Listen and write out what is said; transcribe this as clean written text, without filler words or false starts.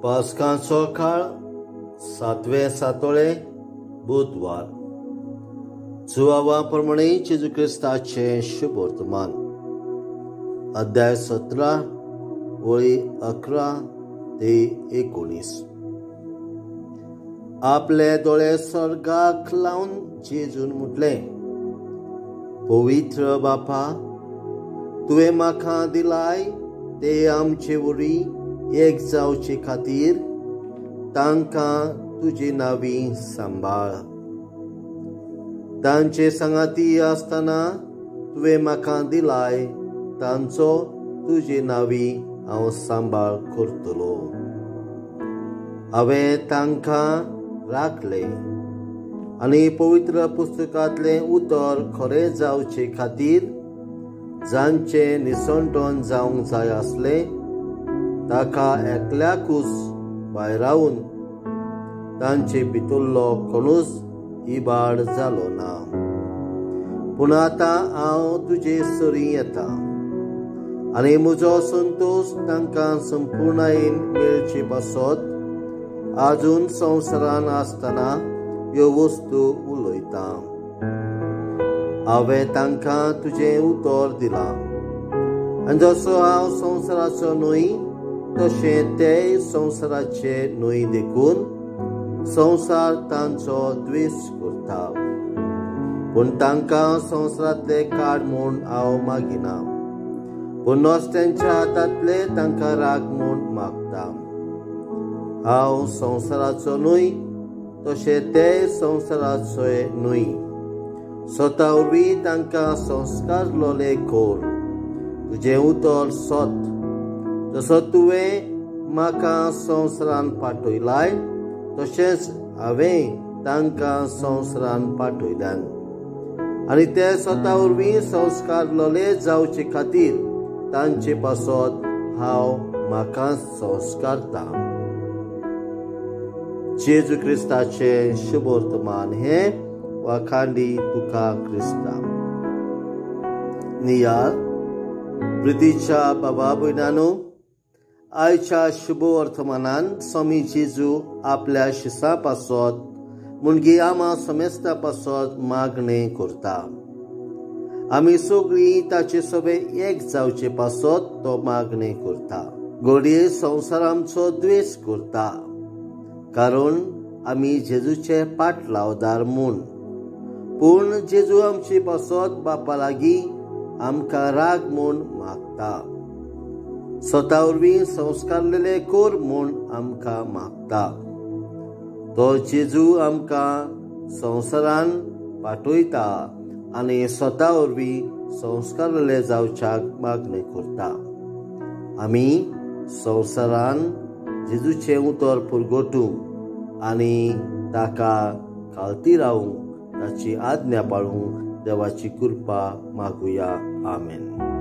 पास्कांचो काळ सातवे सातोळे बुधवार. जुवावा प्रमाणे जेजू क्रिस्ताचें शुभवर्तमान. अध्याय 17 वळी 11 ते 19. आपले दोळे स्वर्गाक लावन जेजून म्हटलें, पवित्र बापा, तुवें म्हाका दिलाय ते आमचे वरी एक जावचे खातीर तांकां तुजे नांवी सांबाळ. तांचे सांगाती आसतना तुवें म्हाका दिलाय तांचो तुजे नांवी हांव सांबाळ करतलो. हांवें तांकां राखलें आनी पवित्र पुस्तकांतलें उतर खरें जावचे खातीर जांचें निसणटण जावंक जाय आसलें ताका एकल्याकूच भायरावन तांचे भितरलो कोणूच इबाड जालो ना. पूण आतां हांव तुजे सरीं येता आनी म्हजो संतोश तांकां संपुर्णायेन मेळचे पासत आजून संवसारान आसतना ह्यो वस्तू उलयता. हांवें तांकां तुजें उतर दिलां आनी जसो हांव संवसाराचो न्हय तशें तेय संवसाराचे न्हय, देखून संवसार तांचो द्वेश करता. पूण तांकां संवसारांतले काड म्हूण हांव मागिना, पूण नस्त्यांच्या हातांतले तांकां राग म्हूण मागता. हांव संवसाराचो न्हय तशें तेय संवसाराचे न्हय. स्वता वरवीं तांकां संस्कारलोले कर. तुजें उतर सत. जसो तुवें म्हाका संवसारान पाठयलाय तशेंच हांवें तांकां संवसारान पाठयल्यान आनी ते स्वता वरवीं संस्कारलोले जावचे खातीर तांचे पासत हांव म्हाका संस्कारता. जेजू क्रिस्ताचें शुभवर्तमान हें. वाखांडी तुका क्रिस्ता. नियाळ प्रितीच्या बाबा भयणानो, आयच्या शुभवर्तमानान स्वामी जेजू आपल्या शिसा पासत मुणगी आमा समेस्ता पासत मागणें करता. आमी सगळीं ताचे सगळे एक जावचे पासत तो मागणें करता. घडये संवसार आमचो द्वेश करता कारण आमी जेजूचे पाटलावदार म्हूण. पूण जेजू आमचे पासत बापा लागीं आमकां राग म्हूण मागता. स्वता वरवीं संस्कारलेले कर म्हूण आमकां मागता. तो जेजू आमकां संवसारान पाठयता आनी स्वता वरवीं संस्कारलेले जावच्याक मागणें करता. आमी संवसारान जेजूचें उतर पुरगोटूंक आनी ताका खालती रावूंक ताची आज्ञा पाळूंक देवाची कृपा मागुया. आमेन.